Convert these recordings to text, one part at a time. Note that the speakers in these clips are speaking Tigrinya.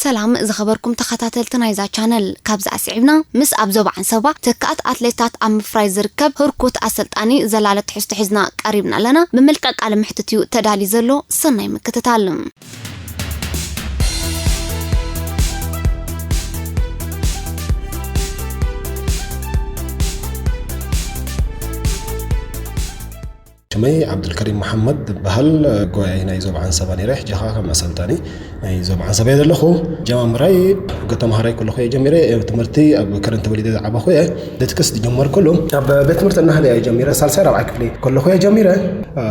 ሰላም ዝኸበርኩም ተኸታተልቲ ናይዛ ቻነል፣ ካብዚ ኣስዒብና ምስ ኣብ ዞባ ዓንሰባ ተካኣት ኣትሌታት ኣብ ምፍራይ ዝርከብ ህርኩት ኣሰልጣኒ ዘላለ ትሕዝቶ ሒዝና ቀሪብና ኣለና። ብምልቃ ቃለ ምሕትት እዩ ተዳልዩ ዘሎ። ሰናይ ምክትታል። ሽመይ ዓብዱልከሪም መሓመድ ዝበሃል፣ ጎያይ ናይ ዞባ ዓንሰባ ነይረ። ሕጂ ኸዓ ከም ኣሰልጣኒ ናይ ዞባ ዓንሰባ እየ ዘለኹ። ጀማምራይ ገ ተምሃራይ ከለኹ እየ ጀሚረ። ትምህርቲ ኣብ ከረን ተወሊደ ዝዓበኹ እየ። ቤት ክስ ዝጀመርኩሉ ኣብ ቤት ትምህርቲ እናሃለ እየ ጀሚረ። ሳልሳይ ራብዓይ ክፍሊ ከለኹ እየ ጀሚረ።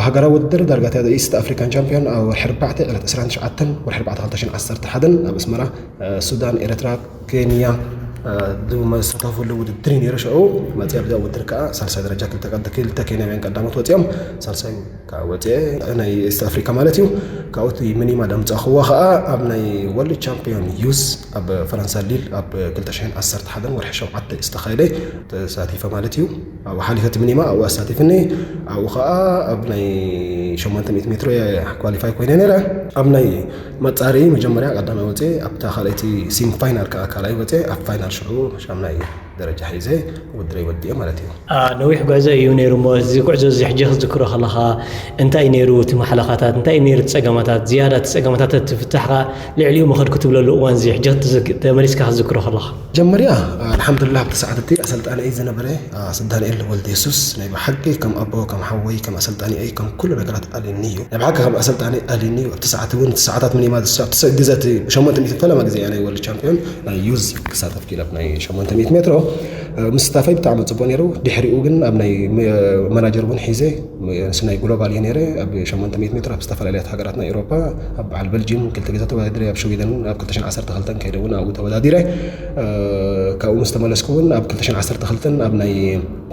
ሃገራዊ ውድድር ዳርጋ ኢስት ኣፍሪካን ቻምፒዮን ኣብ ወርሒ ኣርባዕተ ዕለት ዕስራን ትሽዓተን ወርሒ ኣርባዕተ ክልተ ሽሕን ዓሰርተ ሓደን ኣብ ኣስመራ፣ ሱዳን፣ ኤርትራ፣ ኬንያ፣ ዝሳተፍሉ ውድድር እዩ ነይሩ። ሽዑ መፅያ ብዛ ውድድር ከዓ ሳልሳይ ደረጃ ክልተ ቀድ-፣ ክልተ ኬንያውያን ቀዳሞት ወፂኦም፣ ሳልሳይ ከዓ ወፅአ፣ ናይ ኢስት ኣፍሪካ ማለት እዩ። ካብኡ እቲ ሚኒማ ደምፃኽዎ ከዓ ኣብ ናይ ወርልድ ቻምፒዮን ዩዝ ኣብ ፈረንሳ ሊል ኣብ ክልተ ሽሕን ዓሰርተ ሓደን ወርሒ ሸውዓተ ዝተኻየደ ተሳቲፈ ማለት እዩ። ኣብኡ ሓሊፈ እቲ ሚኒማ ኣብኡ ኣሳቲፍኒ። ኣብኡ ከዓ ኣብ ናይ ሸሞንተ ሚእቲ ሜትሮ እየ ኳሊፋይ ኮይነ ነይረ። ኣብ ናይ መጻሪ መጀመርያ ቀዳማይ ወፅኤ፣ ኣብታ ካልኣይቲ ሲሚ ፋይናል ከዓ ካልኣይ ወፅኤ፣ ኣብ ፋይናል ሽዑ ሻምናይ ደረጃ ሒዘ ውድድረይ ወዲኤ ማለት እዩ። አ፣ ነዊሕ ጉዕዞ እዩ ነይሩ እሞ፣ እዚ ጉዕዞ እዚ ሕጂ ክትዝክሮ ከለኻ፣ እንታይ ነይሩ እቲ ማሕለኻታት? እንታይ ነይሩ እቲ ጸገማታት? ዝያዳ እቲ ጸገማታት እቲ ፍታሕ ኸኣ ልዕሊኡ ምኸድኩ ትብለሉ እዋን እዚ፣ ሕጂ ክትዝክ-፣ ተመሊስካ ክትዝክሮ ከለኻ? መጀመርያ፣ ኣልሓምዱሊላህ፣ ኣብቲ ሰዓት እቲ ኣሰልጣኒ እዩ ዝነበረ። ኣስ ዳንኤል ወልደየሱስ ናይ ብሓቂ ከም ኣቦ፣ ከም ሓወይ፣ ከም ኣሰልጣኒኣይ፣ ከም ኩሉ ነገራት ኣልዩኒ እዩ። ናይ ብሓቂ ከም ኣሰልጣኒ ኣልዩኒ እዩ። ኣብቲ ሰዓት እውን፣ እቲ ሰዓታት ሚኒማ፣ ኣብቲ ሰ-፣ ግዜ፣ እቲ ሸሞንተ ሚእቲ ፈለማ ግዜ እያ ናይ ወርልድ ቻምፒዮን፣ ናይ ዩዝ ክሳተፍ ክኢለ፣ ናይ ሸሞንተ ሚእቲ ሜትሮ። እ፣ ምስታፈይ ብጣዕሚ ጽቡቕ ነይሩ። ድሕሪኡ ግን ኣብ ናይ መ-፣ መናጀር እውን ሒዘ፣ ም-፣ ምስ ናይ ግሎባል እየ ነይረ። ኣብ ሸሞንተ ሚእቲ ሜትሮ ኣብ ዝተፈላለያት ሃገራት ናይ ኤውሮፓ፣ ኣብ በዓል በልጅየም ክልተ ግዜ ተወዳዲረ፣ ኣብ ሽዊደን እውን ኣብ ክልተ ሽሕን ዓሰርተ ክልተን ከይደ እውን ኣብኡ ተወዳዲረ። እ፣ ካብኡ ምስ ተመለስኩ እውን ኣብ ክልተ ሽሕን ዓሰርተ ክልተን ኣብ ናይ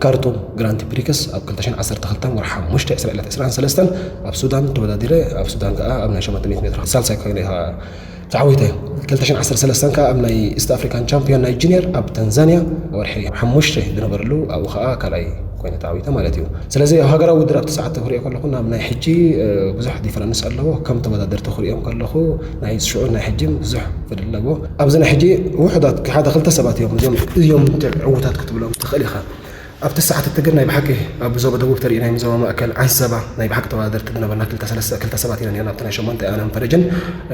ካርቱም ግራንድ ፕሪክስ ኣብ ክልተ ሽሕን ዓሰርተ ክልተን ወርሒ ሓሙሽተ ዕስራ ዕለት ዕስራን ሰለስተን ኣብ ሱዳን ተወዳዲረ። ኣብ ሱዳን ከዓ ኣብ ናይ ሸሞንተ ሚእቲ ሜትሮ ሳልሳይ ኮይነ ኢኻ ተዓዊተ። ክልተ ሽሕን ዓሰርተ ሰለስተን ከዓ ኣብ ናይ ኢስት ኣፍሪካን ቻምፒዮን ናይ ጁኒየር ኣብ ታንዛንያ ወርሒ ሓሙሽተ ዝነበረሉ ኣብኡ ከዓ ካልኣይ ኮይነ ተዓዊተ ማለት እዩ። ስለዚ ኣብ ሃገራዊ ውድድር ኣብቲ ሰዓት ክሪኦ ከለኹ ናብ ናይ ሕጂ፣ እ፣ ብዙሕ ዲፈረንስ ኣለዎ። ከም ተወዳደርቲ ክሪኦም ከለኹ ናይ ሽዑ ናይ ሕጂ ብዙሕ ፍልልይ ኣለዎ። ኣብዚ ናይ ሕጂ ውሑዳት ሓደ ክልተ ሰባት እዮም፣ እዚኦም እዮም ዕዉታት ክትብሎም ትኽእል ኢኻ። ኣብቲ ሰዓት እቲ ግን ናይ ብሓቂ ኣብ ዞባ ደቡብ ተሪእና እዮም፣ ዞባ ማእከል፣ ዓንሰባ ናይ ብሓቂ ተወዳደርቲ ዝነበርና ክልተ ሰለስተ፣ ክልተ ሰባት ኢና ነርና፣ ኣብቲ ናይ ሸሞንተ ኣነን ፈረጅን።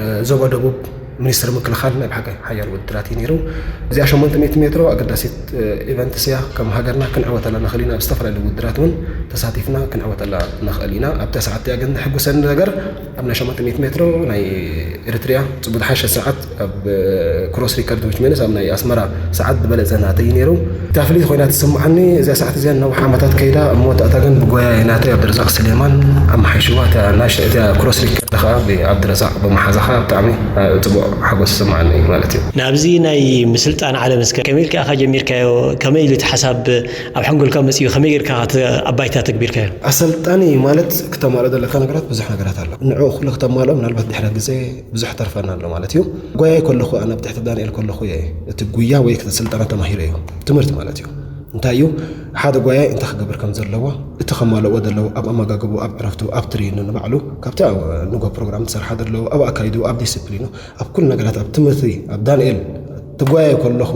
እ፣ ዞባ ደቡብ ሚኒስትሪ ምክልኻል ናይ ብሓቂ ሓያል ውድድራት እዩ ነይሩ። እዚኣ ሸሞንተ ሚእቲ ሜትሮ ኣገዳሲት፣ እ፣ ኢቨንትስ እያ። ከም ሃገርና ክንዕወተላ ንኽእል ኢና። ኣብ ዝተፈላለዩ ውድድራት እውን ተሳቲፍና ክንዕወተላ ንኽእል ኢና። ኣብታ ሰዓት እቲኣ ግን ዘሕጉሰኒ ነገር ኣብ ናይ ሸሞንተ ሚእቲ ሜትሮ ናይ ኤርትሪያ ጽቡቕ ዝሓሸ ሰዓት ኣብ ክሮስ ሪከርድ፣ ዊች ሚንስ ኣብ ናይ ኣስመራ ሰዓት ዝበለጸ ናተይ እዩ ነይሩ። እታ ፍልይቲ ኮይና ትስምዓኒ እዚኣ ሰዓት እዚኣ ነዊሕ ዓመታት ከይዳ፣ ኣብ መወዳእታ ግን ብጎያይ ናተይ ኣብደረዛቕ ስሌማን ኣመሓይሽዋ። እታ ናሽ-፣ እታ ክሮስ ሪከርድ ከዓ ብኣብደረዛቕ ብምሓዛ ከዓ ብጣዕሚ፣ እ፣ ጽቡቕ ሓጎስ ይስምዓኒ ማለት እዩ። ናብዚ ናይ ምስልጣን ዓለም እስከ ከመይ ኢልካ ኢኻ ጀሚርካዮ? ከመይ ኢሉ እቲ ሓሳብ ኣብ ሓንጎልካ መጺኡ? ከመይ ጌርካ እቲ ኣብ ባይታ ተግቢርካዮ? ኣሰልጣኒ ማለት ክተማልኦ ዘለካ ነገራት ብዙሕ ነገራት ኣሎ። ንዕኡ ኩሉ ክተማልኦ ምናልባት ድሕረ ግዜ ብዙሕ ተርፈና ኣሎ ማለት እዩ። ጓያይ ከለኹ፣ ኣነ ኣብ ትሕቲ ዳንኤል ከለኹ እየ እቲ ጉያ ወይ እቲ ስልጠና ተማሂረ እዩ። ትምህርቲ ማለት እዩ። እንታይ እዩ? ሓደ ጓያይ እንታይ ክገብር ከም ዘለዎ፣ እቲ ከማልኦ ዘለዎ፣ ኣብ ኣመጋግቡ፣ ኣብ ዕረፍቱ፣ ኣብ ትሬኑ ንባዕሉ፣ ካብቲ ኣብ ንጎ ፕሮግራም ትሰርሓ ዘለዎ፣ ኣብ ኣካይዱ፣ ኣብ ዲስፕሊኑ፣ ኣብ ኩሉ ነገራት፣ ኣብ ትምህርቲ፣ ኣብ ዳንኤል እቲ ጓያይ ከለኹ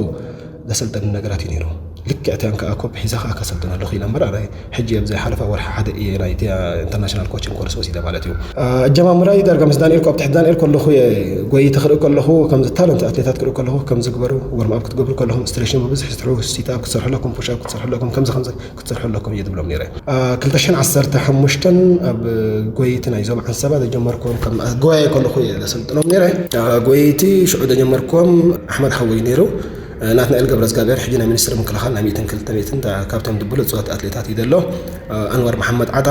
ዘሰልጠኒ ነገራት እዩ ነይሩ። ልክዕ እቲኣን ከዓ ኮፒ ሒዘ ከዓ ከሰልጥነሉ ክኢለ እምበር፣ ኣነ ሕጂ ኣብ ዘይሓለፈ ወርሒ ሓደ እየ ናይ ኢንተርናሽናል ኮችንግ ኮርስ ወሲደ ማለት እዩ። አ፣ ኣጀማምራይ ዳርጋ ምስ ዳንኤል፣ ኣብ ትሕቲ ዳንኤል ከለኹ እየ፣ ጎይተ ክርኢ ከለኹ ከምዚ ታለንት ኣትሌታት ክርኢ ከለኹ ከምዚ ግበሩ፣ ወርም ኣፕ ክትገብሩ ከለኹም ስትሬችን ብብዝሒ ስርሑ፣ ሲት ኣፕ ክትሰርሑ ኣለኩም፣ ፑሽ ኣፕ ክትሰርሑ ኣለኩም፣ ከምዚ ከምዚ ክትሰርሑ ኣለኩም እየ ዝብሎም ነይረ። አ፣ ክልተ ሽሕን ዓሰርተ ሓሙሽተን ኣብ ጎይቲ ናይ ዞም ዓንሰባ ዘጀመርኩዎም ከም ጎያየ ከለኹ እየ ዘሰልጥኖም ነይረ። አ፣ ጎይቲ ሽዑ ዘጀመርኩዎም ኣሕመድ ሓወይ ነይሩ። ናትናኤል ገብረዝጋብሔር፣ ሕጂ ናይ ሚኒስትሪ ምክልኻል ናይ ሚእትን ክልተ ሚእትን፣ እታ ካብቶም ብሉጻት ኣትሌታት እዩ ዘሎ። ኣንዋር መሓመድ ዓጣ፣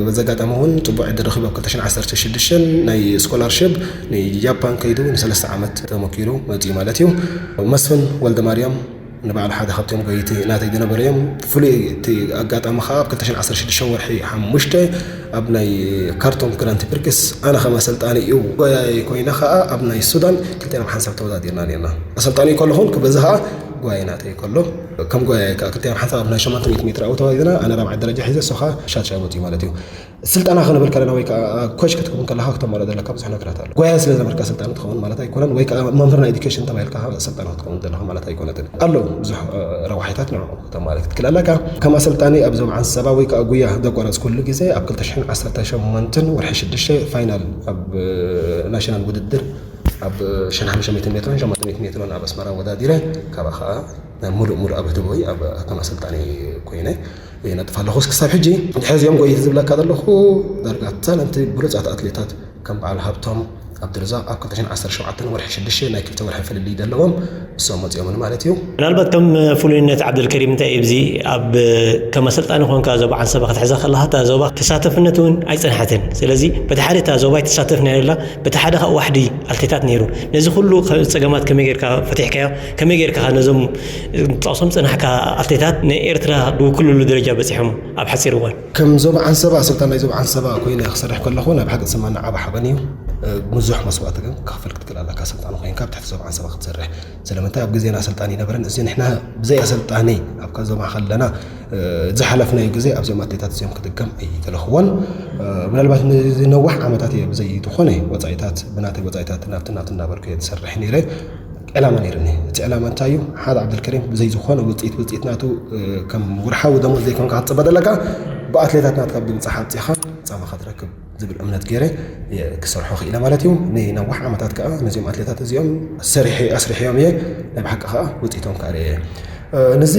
በዚ ኣጋጣሚ እውን ጽቡቕ ዕድል ረኺቡ፣ ኣብ ክልተ ሽሕን ዓሰርተ ሽዱሽተን ናይ ስኮላርሽፕ ንጃፓን ከይዱ ንሰለስተ ዓመት ተመኪሩ መጺኡ ማለት እዩ። መስፍን ወልደማርያም ንባዕሉ ሓደ ካብቶም ጎየይቲ ናተይ ዝነበሩ እዮም። ፍሉይ እቲ ኣጋጣሚ ከኣ፣ ኣብ ክልተ ሽሕን ዓሰርተ ሽዱሽተ ወርሒ ሓሙሽተ ኣብ ናይ ካርቱም ግራንድ ፕሪክስ ኣነ ከም ኣሰልጣኒ እዩ ጎያየ ኮይነ ከኣ ኣብ ናይ ሱዳን ክልቴና ብሓንሳብ ተወዳዲርና ኔርና። ኣሰልጣኒ ከለኹን በዚ ከኣ ጎያየ ናተይ ከሎ ከም ጎያየ ከኣ ክልቴና ብሓንሳብ ኣብ ናይ ሸሞንተ ሚእቲ ሜትር ኣብኡ ተወዳዲርና። ኣነ ራብዓይ ደረጃ ሒዘ፣ እሱ ከኣ ሻድሻይ ወጺኡ ማለት እዩ። ስልጠና ክንብል ከለና ወይ ከዓ ኮች ክትከውን ከለካ ክተማልኦ ዘለካ ብዙሕ ነገራት ኣሎ። ጎያ ስለ ነበርካ ስልጠና ትኸውን ማለት ኣይኮነን፣ ወይ ከዓ መምህር ናይ ኤዱኬሽን ተባሂልካ ስልጠና ክትከውን ዘለካ ማለት ኣይኮነትን። ኣሎ ብዙሕ ረዋሒታት ንዕኡ ከተማልእ ክትክእል ኣለካ። ከም ኣሰልጣኒ ኣብ ዞባ ዓንሰባ ወይ ከዓ ጉያ ዘቋረጽኩሉ ግዜ ኣብ ክልተ ሽሕን ዓሰርተ ሸሞንተን ወርሒ ሽዱሽተ ፋይናል ኣብ ናሽናል ውድድር ኣብ ሽሕን ሓሙሽተ ሚእትን ሜትሮን ሸሞንተ ሚእትን ሜትሮን ኣብ ኣስመራ ወዳዲረ። ካብኣ ከዓ ሙሉእ ሙሉእ ኣብ ህድቦይ ኣብ ከም ኣሰልጣኒ ኮይነ ይነጥፍ ኣለኹ። ክሳብ ሕጂ ድሕሪ እዚኦም ጎይቲ ዝብለካ ዘለኹ ዳርጋ ታለንቲ ብሉፃት ኣትሌታት ከም በዓል ሃብቶም ኣብድርዛቕ ኣብ ክልተ ሽሕን ዓሰርተ ሸውዓተን ወርሒ ሽዱሽተ ናይ ክልተ ወርሒ ፍልልይ ዘለዎም እሶም መፂኦምን ማለት እዩ። ምናልባት ከም ፍሉይነት ዓብደልከሪም እንታይ እዩ፣ ኣብዚ ኣብ ከም ኣሰልጣኒ ኮንካ ዞባ ዓንሰባ ክትሕዛ ከለካ እታ ዞባ ተሳተፍነት እውን ኣይፀንሐትን። ስለዚ በቲ ሓደ እታ ዞባ ኣይተሳተፍና የላ፣ በቲ ሓደ ካብ ዋሕዲ ኣትሌታት ነይሩ። ነዚ ኩሉ ከ- ፀገማት ከመይ ጌርካ ፈቲሕካዮ? ከመይ ጌርካ ነዞም ጠቕሶም ፀናሕካ ኣትሌታት ንኤርትራ ዝውክልሉ ደረጃ በፂሖም ኣብ ሓፂር እዋን? ከም ዞባ ዓንሰባ ኣሰልጣን ናይ ዞባ ዓንሰባ ኮይነ ክሰርሕ ከለኹ ናይ ብሓቂ ዝስማኒ ዓቢ ሓበን እዩ። ብዙሕ መስዋእቲ ግን ክኽፈል ክትክእል ኣለካ ኣሰልጣን ኮይንካ ኣብ ትሕቲ ዞባ ዓንሰባ ክትሰርሕ። ስለምንታይ ኣብ ግዜና ኣሰልጣኒ ይነበረን እዚ ንሕና ብዘይ ኣሰልጣኒ ኣብ ከዞማ ከለና ዝሓለፍናዮ ግዜ ኣብዚኦም ኣትሌታት እዚኦም ክጥቀም ኣይተለኽዎን። ምናልባት ነዚ ነዋሕ ዓመታት እየ ብዘይ ዝኾነ ወፃኢታት ብናተይ ወፃኢታት ናብቲ ናብቲ እናበልኩ እየ ዝሰርሕ ነይረ። ዕላማ ነይርኒ። እቲ ዕላማ እንታይ እዩ? ሓደ ዓብደልከሪም ብዘይ ዝኾነ ውፅኢት ውፅኢት ናቱ ከም ወርሓዊ ደሞዝ ዘይኮንካ ክትፅበ ዘለካ ብኣትሌታት ናትካ ብምብፃሕ ኣምፂኻ ፃማኻ ትረክብ ዝብል እምነት ገይረ ክሰርሖ ክኢለ ማለት እዩ። ንነዋሕ ዓመታት ከዓ ነዚኦም ኣትሌታት እዚኦም ሰሪሐ ኣስሪሐዮም እየ። ናይ ብሓቂ ከዓ ውፅኢቶም ከዓ ርእየ። ነዚ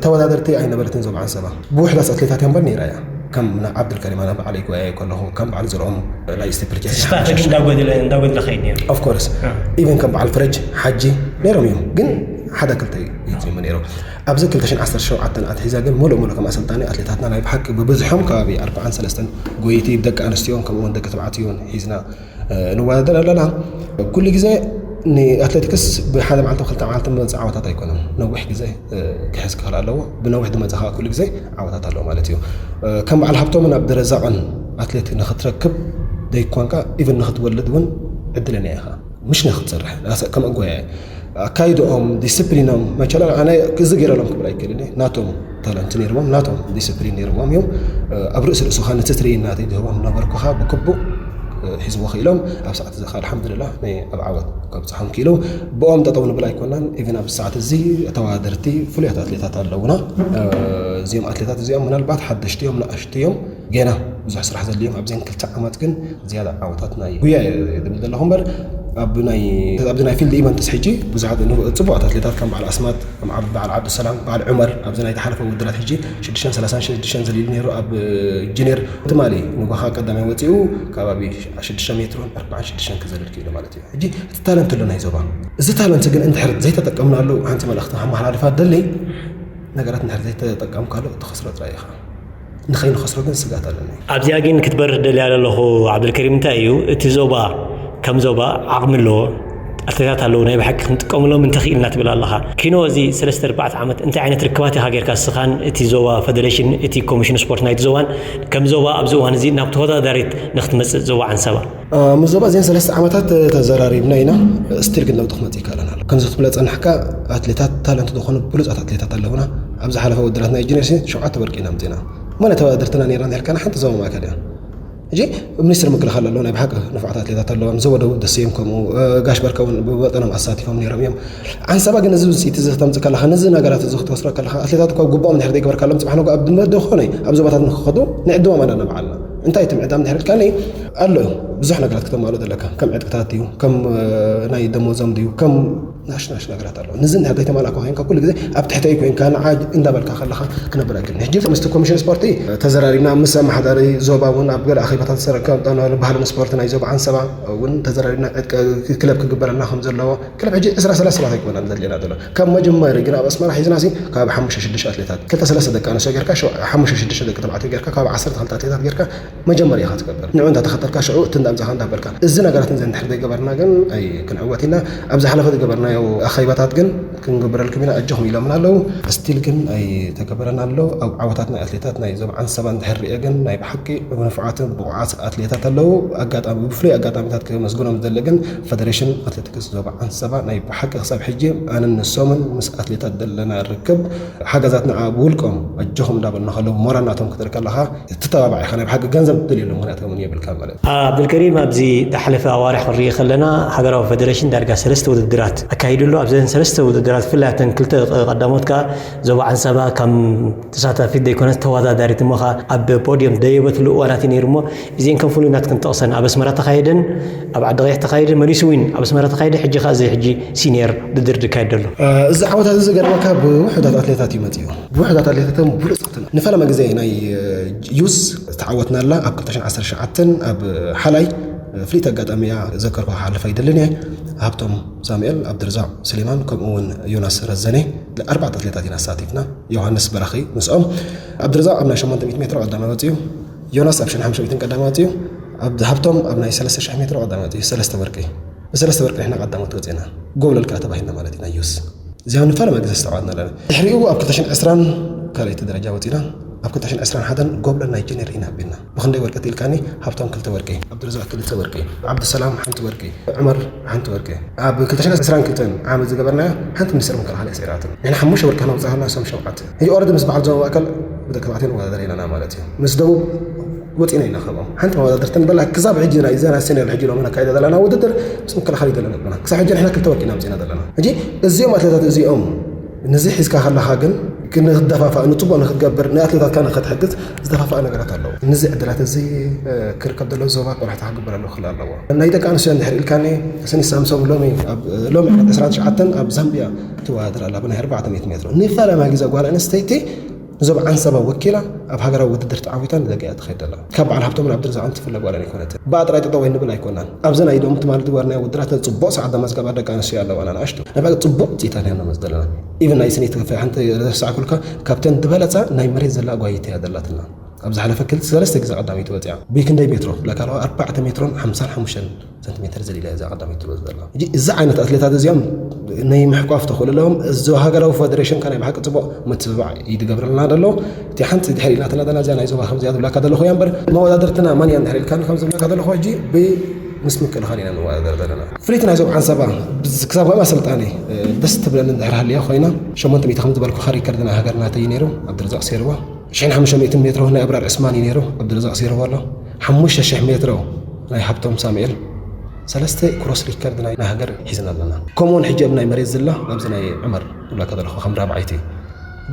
ተወዳደርቲ ኣይነበረትን ዞባ ዓንሰባ ብውሕዳት ኣትሌታት እያ እምበር ነይራ እያ። ከም ዓብዱልከሪም ኣነ በዓለይ ጎያየ ከለኹ ከም በዓል ዝርኦም ናይ ስቴፕልኬት ስታፍ ግን እንዳጎደለ እንዳጎደለ ኸይድ ነይሩ። ኦፍ ኮርስ ኢቨን ከም በዓል ፍረጅ ሓጂ ነይሮም እዮም ግን ሓደ ክልተ ይፅሙ ነይሮም። ኣብዚ ክልተ ሽሕን ዓሰርተ ሸውዓተን ኣትሒዛ ግን ሙሉእ ሙሉእ ከም ኣሰልጣኒ ኣትሌታትና ናይ ብሓቂ ብብዝሖም ከባቢ ኣርባዓን ሰለስተን ጎይቲ ደቂ ኣንስትዮን ከምኡውን ደቂ ተባዕትዮን ሒዝና ንወዳደር ኣለና። ኩሉ ግዜ ንኣትሌቲክስ ብሓደ መዓልቲ ክልተ መዓልቲ መፅእ ዓወታት ኣይኮነን። ነዊሕ ግዜ ክሕዝ ክኽእል ኣለዎ። ብነዊሕ ዝመፅእ ከዓ ኩሉ ግዜ ዓወታት ኣለዎ ማለት እዩ። ከም በዓል ሃብቶምን ኣብ ደረዛቐን ኣትሌት ንክትረክብ ዘይኮንካ ኢቨን ንክትወልድ እውን ዕድለኛ ኢኻ። ምሽ ንክትሰርሕ ከም ኣጓያ ኣካይድኦም ዲስፕሊኖም መቸላ ኣነ እዚ ገይረሎም ክብል ኣይክእልን። ናቶም ታለንት ነይርዎም ናቶም ዲስፕሊን ነይርዎም እዮም። ኣብ ርእሲ ርእሱ ካ ነቲ ትርኢና ዝህቦም ነበርኩኻ ብክቡእ ሒዝዎ ክኢሎም ኣብ ሰዓት እዚ ካ ኣልሓምዱልላ ናይ ኣብ ዓወት ከብፅሖም ክኢሉ ብኦም ጠጠው ንብል ኣይኮናን። ኢቨን ኣብ ሰዓት እዚ ተወዳደርቲ ፍሉያት ኣትሌታት ኣለውና። እዚኦም ኣትሌታት እዚኦም ምናልባት ሓደሽቲ እዮም ንኣሽቲ እዮም ገና ብዙሕ ስራሕ ዘድልዮም ኣብዘን ክልተ ዓመት ግን ዝያዳ ዓወታት ናይ ጉያ ዝብል ዘለኹ እምበር ኣብ ናይ ኣብዚ ናይ ፊልድ ኢቨንትስ ሕጂ ብዙሓት ጽቡቓት ኣትሌታት ከም በዓል ኣስማት ከም ዓብ- በዓል ዓብዱሰላም በዓል ዑመር ኣብዚ ናይ ዝሓለፈ ውድድራት ሕጂ ሽዱሽተን ሰላሳን ሽዱሽተን ዘሊሉ ነይሩ ኣብ ጁኒየር ትማሊ ንጎኻ ቀዳማይ ወፂኡ ከባቢ ሽዱሽተ ሜትሮን ኣርባዓን ሽዱሽተን ክዘልል ክኢሉ ማለት እዩ። ሕጂ እቲ ታለንት ኣሎ ናይ ዞባ እዚ ታለንት ግን እንድሕር ዘይተጠቀምናሉ ሓንቲ መልእኽቲ ከመሓላልፋ ደሊ ነገራት እንድሕር ዘይተጠቀምካሉ ትኸስሮ ጥራይ ኢኻ። ንኸይንኸስሮ ግን ስጋት ኣለኒ። ኣብዚኣ ግን ክትበርህ ደልያ ዘለኹ ዓብደልከሪም እንታይ እዩ እቲ ዞባ ከም ዞባ ዓቕሚ ኣለዎ ኣትሌታት ኣለዉ ናይ ብሓቂ ክንጥቀምሎም እንተኽኢልና ትብል ኣለኻ። ኪኖ እዚ ሰለስተ ኣርባዕተ ዓመት እንታይ ዓይነት ርክባት ኢኻ ጌርካ እስኻን እቲ ዞባ ፈደሬሽን እቲ ኮሚሽን ስፖርት ናይቲ ዞባን ከም ዞባ ኣብዚ እዋን እዚ ናብ ተወዳዳሪት ንክትመፅእ ዞባ ዓንሰባ? ምስ ዞባ እዚን ሰለስተ ዓመታት ተዘራሪብና ኢና። ስቲል ግን ለውጢ ክመፅእ ይከኣለን ኣሎ ከምዚ ክትብለ ፀናሕካ ኣትሌታት ታለንት ዝኾኑ ብሉፃት ኣትሌታት ኣለውና። ኣብ ዝሓለፈ ውድድራት ናይ ጅኔርሲ ሸውዓተ ወርቂ ኢና ምፅና። ማለት ተወዳደርትና ነይርና እንድሕር ከና ሓንቲ ዞባ ማእከል እያ። ሕጂ ሚኒስትር ምክልኻል ኣለዎ ናይ ብሓቂ ንፉዓት ኣትሌታት ኣለዎም። ዘወደው ደስዮም ከምኡ ጋሽ በርከ እውን ብመጠኖም ኣሳቲፎም ነይሮም እዮም። ዓንሰባ ግን እዚ ውፅኢት እዚ ክተምፅእ ከለካ ነዚ ነገራት እዚ ክትወስዶ ከለካ ኣትሌታት እኳ ጉባኦም እንድሕር ዘይገበርካሎም ፅባሕ ንጎ ኣብ ድመ ዝኾነ ኣብ ዞባታት ንክኸዱ ንዕድሞም ኣለና በዓልና። እንታይ እቲ ምዕዳም እንድሕር ኢልካኒ ኣሎ ብዙሕ ነገራት ክተማልኦ ዘለካ ከም ዕጥቅታት ድዩ ከም ናይ ደሞዞም ድዩ ከም ናሽናሽ ነገራት ኣሎ። ንዚ እንድሕር ዘይተማላእካ ኮይንካ ኩሉ ግዜ ኣብ ትሕተይ ኮይንካ ንዓ እንዳበልካ ከለካ ክነብር ኣይክእልን። ሕጂ ምስቲ ኮሚሽን ስፖርቲ ተዘራሪብና ምስ ኣመሓዳሪ ዞባ እውን ኣብ ገለ ኣኼባታት ዝሰረከ ባህልን ስፖርቲ ናይ ዞባ ዓንሰባ እውን ተዘራሪብና ክለብ ክግበረልና ከም ዘለዎ ክለብ ሕጂ ዕስራ ሰላሳ ሰባት ኣይኮናን ዘድልየና ዘሎ ካብ መጀመሪ ግን ኣብ ኣስመራ ሒዝና ሲ ካብ ሓሙሽተ ሽዱሽተ ኣትሌታት ክልተ ሰለስተ ደቂ ኣንስትዮ ጌርካ ሓሙሽተ ሽዱሽተ ደቂ ተባዕትዮ ጌርካ ካብ ዓሰርተ ክልተ ኣትሌታት ጌርካ መጀመርያ ኢኻ ትገብር። ንዑ እንዳ ተኸተልካ ሽዑ እቲ እንዳ ኣምጻኻ እንዳ በልካ። እዚ ነገራት እዚ እንድሕር ዘይገበርና ግን ኣይ ክንዕወት ኢና። ኣብ ዝሓለፈ ዝገበርናዮ ኣኼባታት ግን ክንገብረልኩም ኢና ኣጆኹም ኢሎምና ኣለዉ። ስቲል ግን ኣይተገበረን ኣሎ። ኣብ ዓወታት ናይ ኣትሌታት ናይ ዞባ ዓንሰባ እንድሕር ሪኤ ግን ናይ ብሓቂ ንፉዓትን ብቑዓት ኣትሌታት ኣለዉ። ኣጋጣሚ ብፍሉይ ኣጋጣሚታት ከመስግኖም ዝደሊ ግን ፈደሬሽን ኣትሌቲክስ ዞባ ዓንሰባ ናይ ብሓቂ ክሳብ ሕጂ ኣነን ንሶምን ምስ ኣትሌታት ዘለና ርክብ ሓገዛትና ብውልቆም ጆኹም እንዳበልና ከለዉ ሞራል ናቶም ክትርኢ ከለኻ ትተባባዕ ኢኻ። ናይ ብሓቂ ገንዘብ ትደልየሉ ምኽንያት እውን የብልካ ማለት እዩ። ኣብዱልከሪም፣ ኣብዚ ዝሓለፈ ኣዋርሕ ክንርኢ ከለና ሃገራዊ ፌደሬሽን ዳርጋ ሰለስተ ውድድራት ኣካይዱ ኣሎ። ኣብዘን ሰለስተ ውድድራት ብፍላይ ኣብተን ክልተ ቀዳሞት ከኣ ዞባ ዓንሰባ ከም ተሳታፊት ዘይኮነስ ተወዳዳሪት እሞ ከኣ ኣብ ፖድዮም ደየበትሉ እዋናት እዩ ነይሩ እሞ እዚአን ከም ፍሉይ ናት ክንጠቕሰን ኣብ ኣስመራ ተኻየደን ኣብ ዓዲ ቀይሕ ተኻየደ መሊሱ እውን ኣብ ኣስመራ ተኻየደ ሕጂ ከኣ እዚ ሕጂ ሲኒየር ውድድር ዝካየድ ዘሎ። እዚ ዓወታት እዚ ገርመካ ብውሑዳት ኣትሌታት እዩ መፂኡ። ብውሑዳት ኣትሌታት እውን ብሉፅ ክትነ ንፈለማ ግዜ ናይ ዩዝ ዝተዓወትናላ ኣብ ክልተ ሽሕን ዓሰርተ ትሽዓተን ኣብ ሓላይ ፍልይቲ ኣጋጣሚ እያ ዘከርኩ ክሓልፍ ኣይደልን እየ። ሃብቶም ሳሙኤል፣ ኣብድርዛቕ ስሌማን ከምኡ እውን ዮናስ ረዘነ ኣርባዕተ ኣትሌታት ኢና ኣሳቲፍና። ዮሃንስ በራኺ ምስኦም። ኣብድርዛቕ ኣብ ናይ ሸሞንተ ሚእቲ ሜትሮ ቀዳማይ ወፂኡ። ዮናስ ኣብ ሽሕን ሓሙሽተ ሚእትን ቀዳማይ ወፂኡ። ኣብ ሃብቶም ኣብ ናይ ሰለስተ ሽሕ ሜትሮ ቀዳማይ ወፂኡ። ሰለስተ ወርቂ ብሰለስተ ወርቂ ንሕና ቀዳሞት ወፂና። ጎብለል ከኣ ተባሂልና ማለት እዩ ናይ ዩስ። እዚኣ ንፈለማ ግዜ ዝተዓወትና ኣለና። ድሕሪኡ ኣብ ክልተ ሽሕን ዕስራን ካልኣይቲ ደረጃ ወፂና። ኣብ ክልተ ሽሕን ዕስራን ሓደን ጎብለል ናይ ጀኔር ኢና ኣቢልና። ብክንደይ ወርቂ ኢልካኒ? ሃብቶም ክልተ ወርቂ፣ ኣብዱረዛቅ ክልተ ወርቂ፣ ዓብዱሰላም ሓንቲ ወርቂ፣ ዑመር ሓንቲ ወርቂ። ኣብ ክልተ ሽሕን ዕስራን ክልተን ዓመት ዝገበርናዮ ሓንቲ ሚኒስትር ምክልኻል እያ ሰይራትና። ንሕና ሓሙሽተ ወርቂ ከነውፅእ ከለና ንሶም ሸውዓተ። ሕጂ ኦረዲ ምስ በዓል ዞባ ማእከል ብደቂ ተባዕትዮ ንወዳደር ኢለና ማለት እዩ። ምስ ደቡብ ወፂና ኢና ካብኦም። ሓንቲ መወዳደርቲ ንበላ ክሳብ ሕጂ ናይ እዛ ናይ ሰኔል ሕጂ ሎሚ ነካይዳ ዘለና ውድድር ምስ ምክልኻል ይደለና ኣለና። ክሳብ ሕጂ ንሕና ክልተ ወርቂ ኢና ኣምፂና ዘለና። ሕጂ እዚኦም ኣትሌታት እዚኦም ነዚ ሒዝካ ከለኻ ግን ንክትደፋፋእ፣ ንፅቡቅ ንክትገብር፣ ንኣትሌታትካ ንክትሕግዝ ዝደፋፍኣ ነገራት ኣለዎ። ነዚ ዕድላት እዚ ክርከብ ዘለዎ ዞባ ቆላሕታ ክግበረሉ ክኽእል ኣለዎ። ናይ ደቂ ኣንስትዮ እንድሕር ኢልካኒ፣ ሰኒ ሳምሶም ሎሚ ኣብ ሎሚ ዕለት ዕስራን ትሽዓተን ኣብ ዛምቢያ ትወዳደር ኣላ ብናይ ኣርባዕተ ሚእቲ ሜትሮ። ንፈለማ ግዜ ጓል ኣንስተይቲ ንዞባ ዓንሰባ ወኪላ ኣብ ሃገራዊ ውድድር ተዓዊታ ንደገ እያ ትኸይድ ዘላ። ካብ በዓል ሃብቶምን ኣብድርዛቕን ትፍለ ጓል ኣይኮነትን። ብኣ ጥራይ ጠጠው ኣይንብል ኣይኮናን። ኣብዚ ናይ ዶም ትማሊ ዝገበርናዮ ውድድራት ጽቡቕ ሰዓት ዘመዝገባ ደቂ ኣንስትዮ ኣለዋና ንኣሽቱ። ናይ ብሓቂ ጽቡቕ ውጽኢታት ኢና ነመዝግብ ዘለና። ኢቭን ናይ ስኒት ክፍያ ሓንቲ ረሳዕኩልካ፣ ካብተን ዝበለጻ ናይ መሬት ዘላ ጓይታ እያ ዘላትና። ኣብ ዝሓለፈ ክልተ ሰለስተ ግዜ ቀዳመይቲ ወጺኣ። ብክንደይ ሜትሮ? ብላካ ኣለዋ ኣርባዕተ ሜትሮን ሓምሳን ሓሙሽተን ሰንቲሜትር ዘሊላ እያ እዛ ቀዳመይቲ ትወጽእ ዘላ። ሕጂ እዚ ዓይነት ኣትሌታት እዚኦም ናይ ምሕቋፍ ተኽእሎ ኣለዎም። እዚ ሃገራዊ ፌደሬሽን ከ ናይ ብሓቂ ጽቡቕ ምትብባዕ እዩ ዝገብረልና ዘሎ። እቲ ሓንቲ ድሕር ኢላትና ዘላ እዚኣ ናይ ዞባ ከምዚኣ ዝብላካ ዘለኹ እያ እምበር፣ መወዳድርትና ማን እያ እንድሕር ኢልካ ከም ዝብላካ ዘለኹ፣ ሕጂ ብ-፣ ምስ ምክልኻል ኢና ንወዳደር ዘለና። ፍልይቲ ናይ ዞባ ዓንሰባ፣ ብዝ-፣ ክሳብ ከም ኣሰልጣኒ፣ እ፣ ደስ ትብለኒ እንድሕር ሃልያ ኮይና፣ ሸሞንተ ሚእቲ ከም ዝበልኩኻ ሪከርድ ናይ ሃገርና ተይ ነይሩ፣ ኣብድርዛቕ ሴርዋ። ሽሕን ሓሙሽተ ሚእትን ሜትሮ ናይ ኣብራር ዕስማን እዩ ነይሩ፣ ኣብድርዛቕ ሴርዋ ኣሎ። ሓሙሽተ ሽሕ ሜትሮ ናይ ሃብቶም ሳሙኤል። ሰለስተ ክሮስ ሪከርድ ናይ፣ ናይ ሃገር ሒዝና ኣለና። ከምኡውን ሕጂ ኣብ ናይ መሬት ዝላ፣ ኣብዚ ናይ ዑመር ዝብላካ ዘለኹ ከም ራብዓይቲ።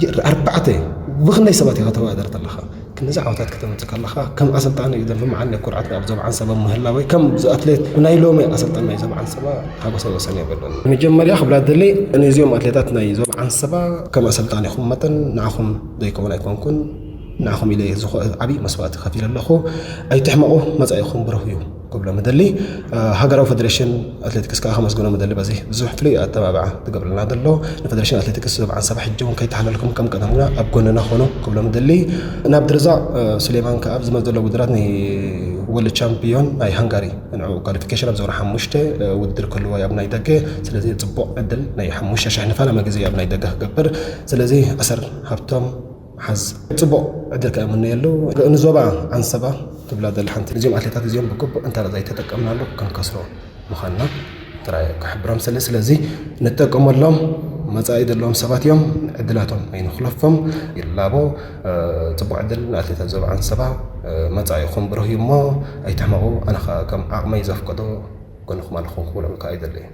ጅ-፣ ኣርባዕተ፣ ብኽንደይ ሰባት ኢኻ ተወዳደርት ኣለኻ? ክንዚ ዓወታት ከተምጽእ ከለኻ፣ ከም ኣሰልጣኒ እዩ ዘንቢ መዓልቲ ኩርዓት ኣብ ዞባ ዓንሰባ ምህላወይ፣ ከም ኣትሌት ናይ ሎሚ ኣሰልጣኒ ናይ ዞባ ዓንሰባ ሓጎሰይ ወሰን የብሉን። መጀመርያ ክብላ ደሊ፣ ነዚኦም ኣትሌታት ናይ ዞባ ዓንሰባ ከም ኣሰልጣኒኹም መጠን ንዓኹም ዘይከውን ኣይኮንኩን፣ ንዓኹም ኢለ ዝኾ-፣ ዓብዪ መስዋእቲ ከፊለ ኣለኹ። ኣይትሕመቑ፣ መጻኢኹም ብሩህ እዩ ክብሎም እደሊ። እ፣ ሃገራዊ ፌደሬሽን ኣትሌቲክስ ከኣ ከመስግኖም እደሊ። በዚ ብዙሕ ፍሉይ ኣተባብዓ ትገብረልና ዘሎ ንፌደሬሽን ኣትሌቲክስ ዞባ ዓንሰባ ሕጂ እውን ከይተሓለልኩም ከም ቀደምና ኣብ ጎንና ኾኑ ክብሎም እደሊ። ናብ ድርዛቕ፣ እ፣ ሱሌማን ከኣ ኣብ ዝመጽእ ዘሎ ውድድራት ናይ ወርልድ ቻምፒዮን ናይ ሃንጋሪ ንዕኡ ኳሊፊኬሽን ኣብ ዞን ሓሙሽተ፣ እ፣ ውድድር ክህልዎ እዩ ኣብ ናይ ደገ። ስለዚ ጽቡቕ ዕድል ናይ ሓሙሽተ ሽሕ ንፈለመ ግዜ ኣብ ናይ ደገ ክገብር። ስለዚ ኣሰር ሃብቶም ሓዝ። ጽቡቕ ዕድል ከኣ እምነየሉ። ንዞባ ዓንሰባ ትብላ ዘላ ሓንቲ፣ ነዚኦም ኣትሌታት እዚኦም ብግቡእ እንተ ዘይተጠቀምናሉ ክንከስሮ ምዃንና ጥራይ ክሕብሮም ስለ፣ ስለዚ ንጠቀመሎም። መጻኢ ዘለዎም ሰባት እዮም፣ ዕድላቶም ኣይንኽለፎም። ይላቦ፣ እ፣ ጽቡቕ ዕድል ንኣትሌታት ዞባ ዓንሰባ። እ፣ መጻኢኹም ብሩህ እዩ እሞ ኣይትሕመቑ። ኣነ ኸኣ ከም ዓቕመይ ዘፍቀዶ ጎንኹም ኣለኹም ክብሎም ከኣ ይደሊ።